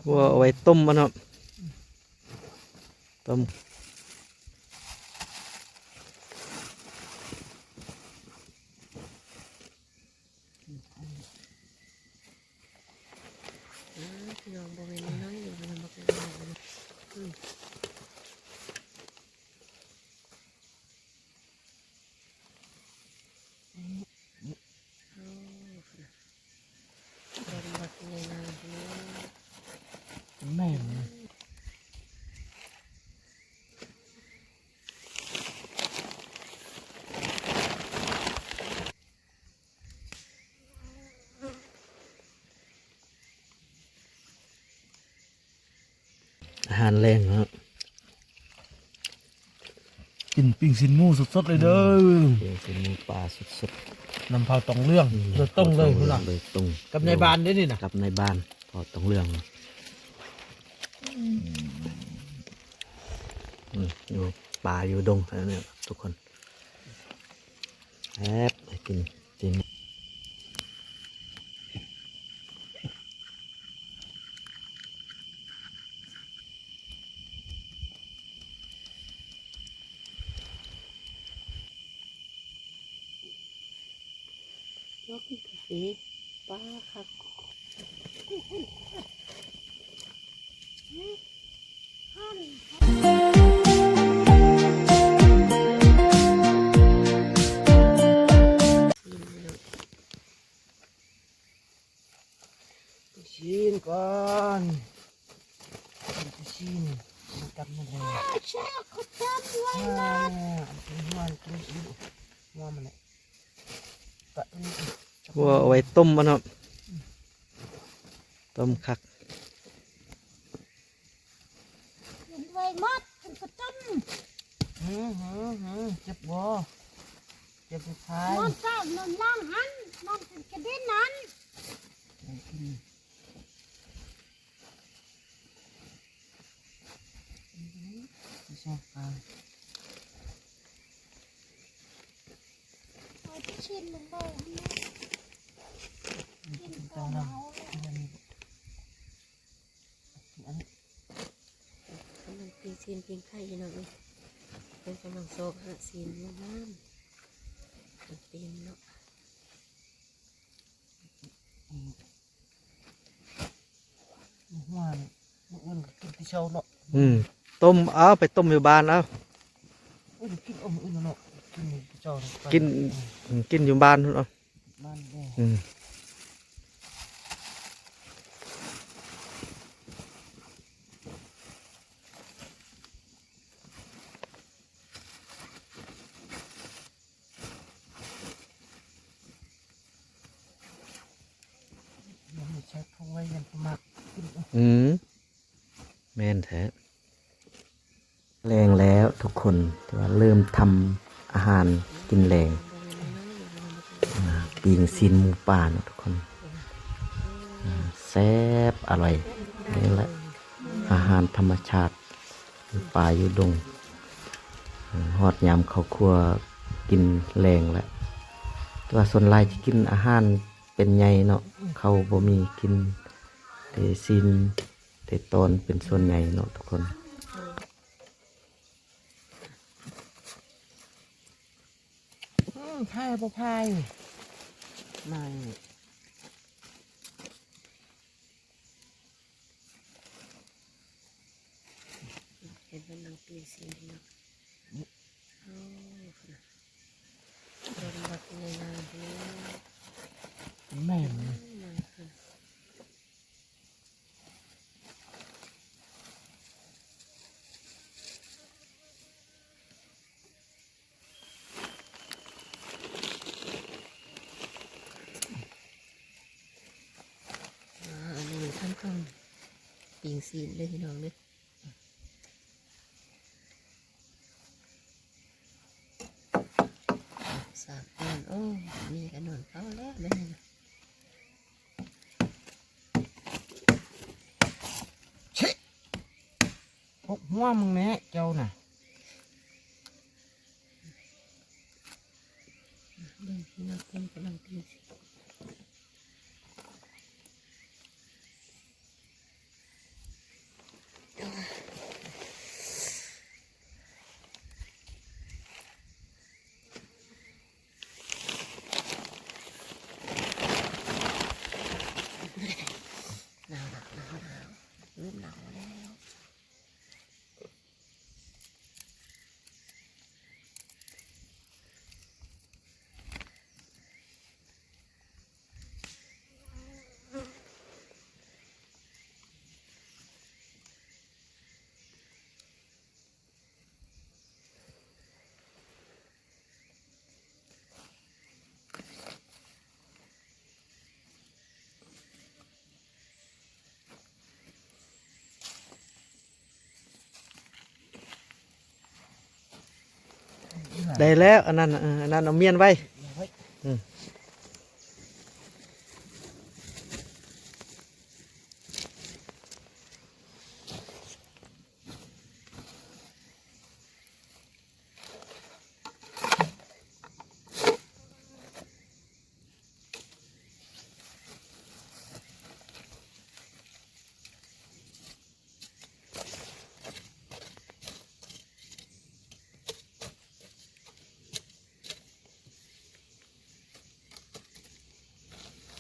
ຄົ່ວເອົາໄວ້ຕົ້ມມັນເນາະ ຕົ້ມ. ອ່າ ພີ່ນ້ອງ ບໍ່ແມ່ນນ້ອຍໆ ເດ້ ພີ່ນ້ອງ ບັກຫຼາຍໆ ເດ້ ອືມ ໂອ້ ດອກບັກໃຫຍ່ໆ ພີ່ນ້ອງ ແມ່ນ. ອາຫານແລງເນາະ ກິນປີ້ງຊີ້ນໝູສົດໆ ເລີຍເດີ ອືມ ປີ້ງຊີ້ນໝູປ່າສົດໆ ນຳເຜົາຕອງເຫຼືອງ ອືມ ໂດຍຕົງເລີຍ ເຜົາຕອງເຫຼືອງ ພຸ້ນນະ ໂດຍຕົງ ກັບນາຍບ້ານເດ້ນີ້ນະ ກັບນາຍບ້ານເຜົາຕອງເຫຼືອງ ອືມ ອືມ ຢູ່ປ່າຢູ່ດົງ ອັນນີ້ທຸກຄົນ. ແຊບ ໄດ້ກິນຊີ້ນ ລອກກິນກາເຟ ປາຄັກ. ຊີ້ນກ່ອນ ຊີ້ນ ຊີ້ນກັບໝົດເລີຍ ເອົາເອົາເອົາ ອັນນີ້ຫົວ ອັນນີ້ຫົວມັນແຫຼະ. ຄົ່ວເອົາໄວ້ຕົ້ມມັນເນາະ ຕົ້ມຄັກ ກິນໄວ້ໝົດ ກິນກະຕົ້ມ ຫື ຫື ຫື ເຈັບບໍ່? ເຈັບຢູ່ທ້າຍ ນອນເຈົ້ານອນຫຼັງຫັ້ນ ນອນກິນກະດິນຫັ້ນ ອືມ. ກຳລັງປີ້ງຊີ້ນປີ້ງໄຂ່ພີ່ນ້ອງເອີຍ ເພິ່ນກຳລັງຊອກຫາຊີ້ນງາມໆ ເຕັມເນາະ. ອືມ ມື້ອື່ນກໍກິນແຕ່ເຊົ້າເນາະ ອືມ ຕົ້ມເອົາ ໄປຕົ້ມຢູ່ບ້ານເອົາ ໂອ້ຍ ກິນເອົາມື້ອື່ນເນາະ ກິນແຕ່ເຊົ້າ ກິນ ອືມ ກິນຢູ່ບ້ານພຸ້ນເອົາ ບ້ານເດ້ ອືມ. ອືມ ແມ່ນແທ້ ແລງແລ້ວທຸກຄົນ ຖືວ່າເລີ່ມທຳອາຫານກິນແລງ ອາ ປີ້ງຊີ້ນໝູປ່າເນາະທຸກຄົນ ອາ ແຊບອະລ່ອຍ ນີ້ແຫຼະ ອາຫານທຳມະຊາດ ຢູ່ປ່າຢູ່ດົງ ຮອດຍາມເຂົ້າຄົ່ວກິນແລງແລ້ວ ແຕ່ວ່າສ່ວນຫຼາຍຈະກິນອາຫານເປັນໃຫຍ່ເນາະ ເຂົ້າບໍ່ມີ ກິນແຕ່ຊີ້ນແຕ່ຕອນເປັນສ່ວນໃຫຍ່ເນາະທຸກຄົນ. ອືມ ພາຍບໍ່ພາຍ ມາ ເຫັນເພິ່ນນັ່ງປີ້ງຊີ້ນເນາະ ໂອ້ ດົນບັກໃຫຍ່ໆ ພີ່ນ້ອງ ແມ່ນ ອືມ ອ່າ ອັນນີ້ຂັ້ນຕອນປີ້ງຊີ້ນເດີພີ່ນ້ອງເດີ ສາມຕອນ ໂອ້ ມີກະນອນເຝົ້າແລ້ວເດີນີ້ນະ. ຫົກຫົວມຶງແນ່ເຈົ້ານະ ເບິ່ງພີ່ນ້ອງເພິ່ນກຳລັງກິນ. ໄດ້ແລ້ວ ອັນນັ້ນ ເອີ ອັນນັ້ນເອົາມ້ຽນໄວ້ ອືມ.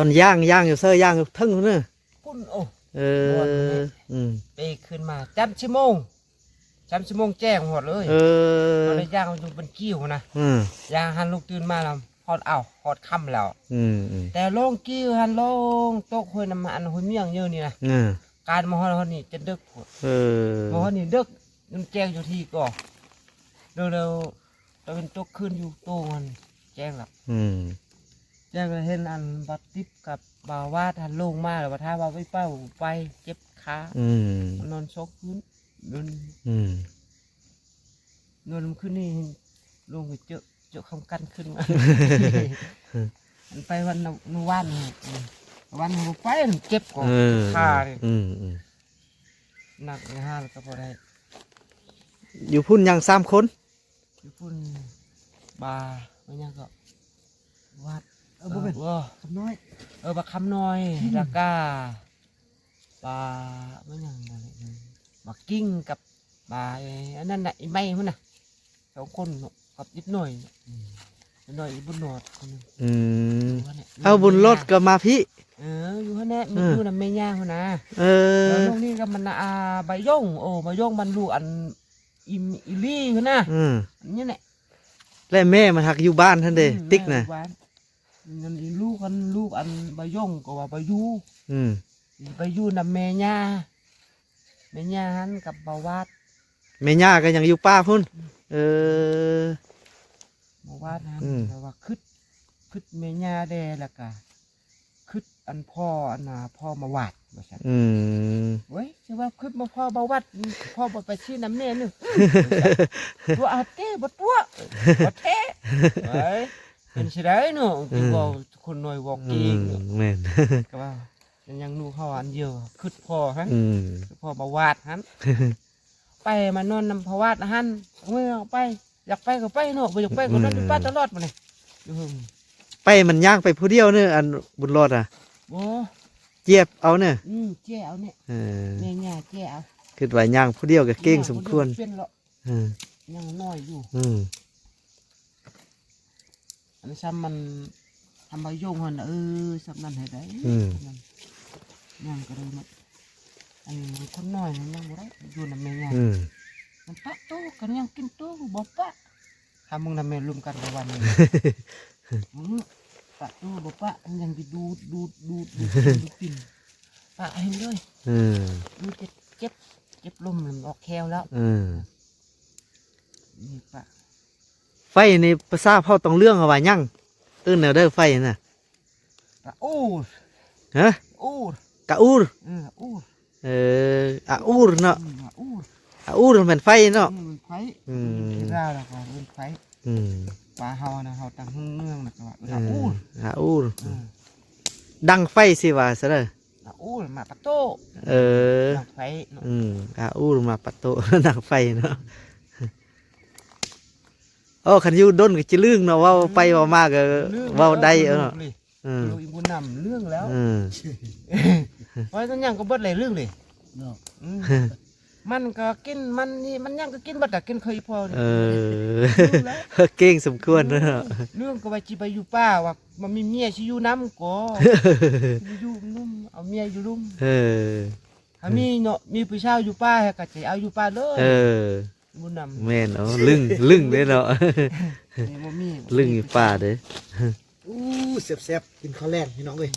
ຕອນຍ່າງ ຍ່າງຢູ່ໃສ? ຍ່າງຢູ່ເທິງພຸ້ນເນາະ. ພຸ້ນ ໂອ້ ເອີ ບ່ອນພຸ້ນແຫຼະ ອືມ ເປຂຶ້ນມາ ສາມຊົ່ວໂມງ ສາມຊົ່ວໂມງແຈ້ງຮອດເລີຍ ເອີ ເຮົາໄດ້ຍ່າງຢູ່ເປັນກິໂລພຸ້ນນະ ອືມ ຍ່າງຫັ້ນ ລຸກຕື່ນມາແລ້ວ ຮອດ ອ້າວ ຮອດຄ່ຳແລ້ວ ອືມໆ ແຕ່ລົງກິໂລຫັ້ນ ລົງຕົກຫ້ວຍນ້ຳ ອັນຫ້ວຍມຽງຢູ່ນີ້ນະ ອືມ ການມາຮອດ ຮອດນີ້ຈະເດິກໂພດ ເອີ ມາຮອດນີ້ເດິກ ມັນແຈ້ງຢູ່ທີ່ກໍ ເດີ ແລ້ວຕາເວັນຕົກຄືນຢູ່ໂຕງຫັ້ນ ແຈ້ງແລ້ວ ອືມ ແຈ້ງແລ້ວ ເຫັນອັນບ່າວຕິບກັບບ່າວວາດຫັ້ນລົງມາ ແລ້ວວ່າຖ້າວ່າໄປເປົ່າໄປ ເຈັບຂາ ອືມ ນອນສອງຄືນ ນອນ ອືມ ນອນຄືນນີ້ລົງໄປເຈີ ເຈີຄຳກັນຂຶ້ນມາ ອັນໄປວັນນະ ນະວານນີ້ ອືມ ວັນບໍ່ໄປ ມັນເຈັບກໍ ເອີ ຂານີ້ ອືມໆ ໜັກຫາແລ້ວກໍບໍ່ໄດ້ ຢູ່ພຸ້ນຍ່າງສາມຄົນ ຢູ່ພຸ້ນ ບ່າວ ແມ່ນຫຍັງກໍ ວາດ ເອີ ບໍ່ແມ່ນ ເອີ ຄຳນ້ອຍ ເອີ ບັກຄຳນ້ອຍ ອືມ ແລ້ວກະ ບ່າວ ແມ່ນຫຍັງ ບັກກິງກັບ ບ່າວ ອັນນັ້ນນະ ອີ່ໄມ້ພຸ້ນນະ ສອງຄົນເນາະ ກັບອີກໜ້ອຍ ອືມ ອີກໜ້ອຍ ອີ່ບຸນຫຼອດຄົນໜຶ່ງ ອືມ ເອົາບຸນຫຼອດກໍມາພີ້ ເອີ ຢູ່ຫັ້ນແຫຼະ ເອີ ຢູ່ນຳແມ່ຍ່າພຸ້ນນະ ເອີ ແລ້ວນ້ອງນີ້ກໍມັນ ອ່າ ບ່າວຢອງ ໂອ້ ບ່າວຢອງມັນລູກອັນ ອີ່ ອີ່ລີຫັ້ນນະ ອືມ ອັນນີ້ແຫຼະ ແລະແມ່ມັນຫາກຢູ່ບ້ານຫັ້ນເດ ອືມ ຕິກນະ ແມ່ຢູ່ບ້ານ ມັນອີ່ລູກ ອັນລູກອັນບ່າວຢອງກໍວ່າບໍ່ຢູ່ ອືມ ຊິໄປຢູ່ນຳແມ່ຍ່າ ແມ່ຍ່າຫັ້ນກັບບ່າວວາດ ແມ່ຍ່າກໍຍັງຢູ່ປ່າພຸ້ນ ອືມ ເອີ ບ່າວວາດຫັ້ນ ອືມ ແຕ່ວ່າຄຶດ ຄຶດແມ່ຍ່າແດ່ ແລ້ວກະ ຄຶດອັນພໍ່ ອັນນ່າ ພໍ່ມາວາດ ວ່າຊັ້ນ ອືມ ໂອ້ຍ ຊິວ່າຄຶດມາພໍ່ມາວາດ ພໍ່ບໍ່ໄປຊີ້ນຳແມ່ໜຶ່ງ ຕົວະເອົາເຕ ບໍ່ຕົວະ ບໍ່ແທ້ ເອີຍ ເປັນຊິໄດ້ເນາະ ອືມ ເວົ້າຄົນນ້ອຍເວົ້າເກັ່ງເນາະ ອືມ ແມ່ນ ກໍວ່າ ຍັງໜູເຮົາອັນດຽວ ຄຶດພໍ່ຫັ້ນ ອືມ ຄຶດພໍ່ມາວາດຫັ້ນ ໄປມານອນນຳພະວາດຫັ້ນ ເມື່ອໄປ ຢາກໄປກໍໄປເນາະ ບໍ່ຢາກໄປກໍນອນຢູ່ ອືມ ປ່າຕະຫຼອດບັດນີ້ ຢູ່ເຮືອນ ໄປມັນຍ່າງໄປຜູ້ດຽວເນາະ ອັນບຸນຫຼອດອະ ບໍ່ ເຈຍເອົາເນາະ ອືມ ເຈຍເອົາເນາະ ເອີ ແມ່ຍ່າເຈຍເອົາ ຄິດວ່າຍ່າງຜູ້ດຽວກໍເກັ່ງສົມຄວນ ເປັນເນາະ ເອີ ຍັງນ້ອຍຢູ່ ອືມ ອັນຊ້ຳມັນທຳໃບຢົງຫັ້ນ ເອີ ຊ້ຳນັ້ນໃຫ້ໄດ້ ອືມ ນັ້ນ ຍັງກໍໄດ້ໝົດ ອັນຄົນນ້ອຍນັ້ນຍັງບໍ່ໄດ້ ຢູ່ນຳແມ່ຍ່າ ອືມ ມັນປະໂຕກັນ ຍັງກິນໂຕບໍ່ປະ ຫາມຶງນຳແມ່ລົມກັນບໍ່ວັນນີ້ ອືມ ປະໂຕບໍ່ປະ ມັນຍັງຊິດູດ ດູດ ດູດ ດູດ ກິນ ປະໃຫ້ເລີຍ ອືມ ດູດເຈັບ ເຈັບ ເຈັບລົມ ມັນອອກແຂ້ວແລ້ວ ອືມ ນີ້ປະ ໄຟນີ້ພາສາເຜົ່າຕອງເລື່ອງເຂົາວ່າຫຍັງ? ເອີ້ນແນວໃດໄຟນະ? ກະອູດ ຮະ? ອູດ ກະອູດ ເອີ ອູດ ເອີ ອາອູດເນາະ ອືມ ອາອູດ ອາອູດແມ່ນໄຟເນາະ ອືມ ແມ່ນໄຟ ອືມ ເວລາລະກະເອີ້ນໄຟ ອືມ ປາເຮົານະ ເຮົາຕັ້ງເມືອງນະກະວ່າ ເອີ ອາອູດ ອາອູດ ອືມ ດັງໄຟຊິວ່າຊະເດີ ອາອູດ ມາປະໂຕ ເອີ ດັງໄຟເນາະ ອືມ ອາອູດ ມາປະໂຕ ດັງໄຟເນາະ ໂອ້ ຄັນຢູ່ດົນກໍຈະລຶ້ງເນາະ ເວົ້າໄປເວົ້າມາກໍເວົ້າໄດ້ເນາະ ເອີ ລູກອີ່ບຸນນຳລຶ້ງແລ້ວ ເອີ ວ່າມັນຫຍັງກໍເບິດເລີຍລຶ້ງເລີຍເນາະ ອືມ ມັນກໍກິນ ມັນນີ້ ມັນຫຍັງກໍກິນເບິດ ແຕ່ກິນເຄີຍພໍນີ້ ເອີ ເກັ່ງສົມຄວນເນາະ ລຶ້ງກໍວ່າຊິໄປຢູ່ປ່າ ວ່າມັນມີເມຍຊິຢູ່ນຳກໍ ຢູ່ນຳ ເອົາເມຍຢູ່ລຸ່ມ ເອີ ຖ້າມີເນາະ ມີຜູ້ສາວຢູ່ປ່າ ເຮົາກໍຊິເອົາຢູ່ປ່າເລີຍ ເອີ ບຸນນຳ ແມ່ນ ໂອ້ ລຶ້ງ ລຶ້ງເດ້ເນາະ ນີ້ບໍ່ມີ ລຶ້ງຢູ່ປ່າເດ້ ອູ້ ແຊບໆ ກິນເຂົ້າແລງພີ່ນ້ອງເອີຍ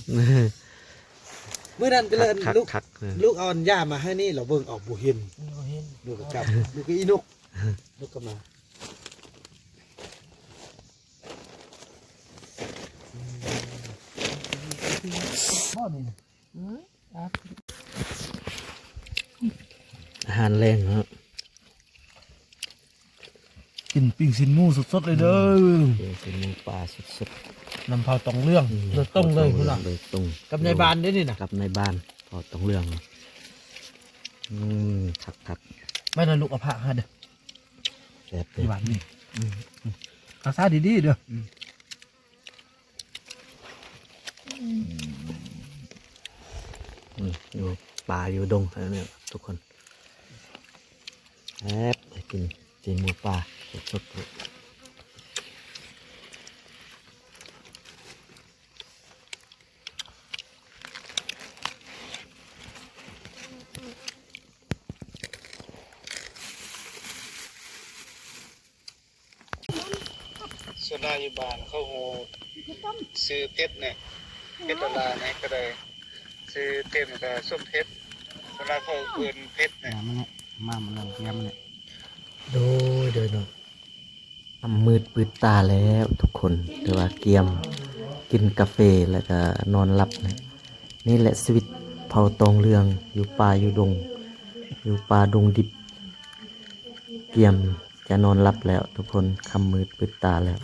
ມື້ນັ້ນກໍເລີຍ ຄັກໆ ລູກ ເອີ ລູກເອົາອັນຢາມາໃຫ້ນີ້ ລາວເບິ່ງ ເອົາ ບໍ່ເຫັນ ບໍ່ເຫັນ ລູກກໍກັບ ລູກກໍອີນົກ ລູກກໍມາ ບໍ່ນີ້ ອືມ ອາຫານແລງເນາະ ກິນປີ້ງຊີ້ນໝູສົດໆເລີຍເດີ. ປີ້ງຊີ້ນໝູປາສົດໆ ນຳເຜົ່າຕອງເຫຼືອງ ອືມ ໂດຍຕົງເລີຍພຸ້ນນະ ໂດຍຕົງ ກັບນາຍບ້ານເດ້ນີ້ນະ ກັບນາຍບ້ານເຜົ່າຕອງເຫຼືອງ. ອືມ ຄັກໆ ໄປນະລູກ ເອົາຜ້າຫາເດີ ແຊບເດີ ຢູ່ບ້ານນີ້. ອືມ ຮັກສາດີໆເດີ. ອືມ ອືມ ຢູ່ປ່າຢູ່ດົງເທົ່ານັ້ນແຫຼະທຸກຄົນ. ແຊບ ໄດ້ກິນຕີນໝູປ່າສົດໆ. ສ່ວນຫຼາຍຢູ່ບ້ານເຂົາຮູ້ຊື່ເພັດແນ່ ເພັດດາລາແນ່ ກໍໄດ້ຊື່ເຕັມກໍສົມເພັດ. ສ່ວນຫຼາຍເຂົາເອີ້ນເພັດແນ່ ມາມັນແນ່ ມາມັນແນ່ ມາມັນແນ່. ໂດຍ ໂດຍເນາະ ຄ່ຳມືດປືດຕາແລ້ວທຸກຄົນ ແຕ່ວ່າກຽມກິນກາເຟ ແລ້ວກໍນອນຫຼັບແລ້ວ. ນີ້ແຫຼະຊີວິດເຜົ່າຕອງເຫຼືອງ ຢູ່ປ່າຢູ່ດົງ ຢູ່ປ່າດົງດິບ. ກຽມຈະນອນຫຼັບແລ້ວທຸກຄົນ ຄ່ຳມືດປືດຕາແລ້ວ.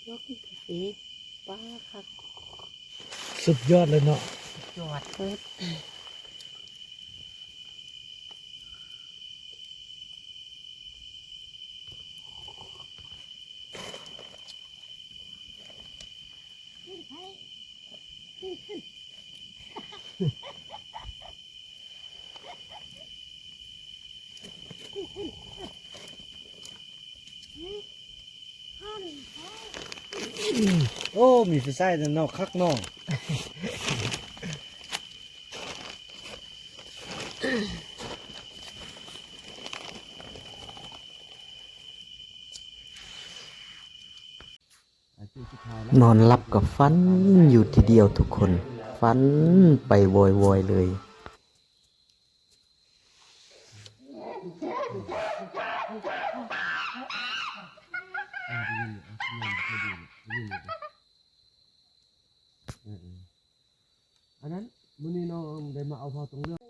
ລອງກິນກາເຟ ປາ ຄັກ ສຸດຍອດເລີຍເນາະ ສຸດຍອດເລີຍ. ໂອ້ ມີຜູ້ຊາຍນຳເນາະ ຄັກເນາະ. ນອນຫຼັບກໍຝັນຢູ່ທີດຽວທຸກຄົນ ຝັນໄປວອຍໆເລີຍ. ອັນນັ້ນ ມື້ນີ້ນ້ອງໄດ້ມາເອົາເຂົ້າຕົງເລື່ອງ.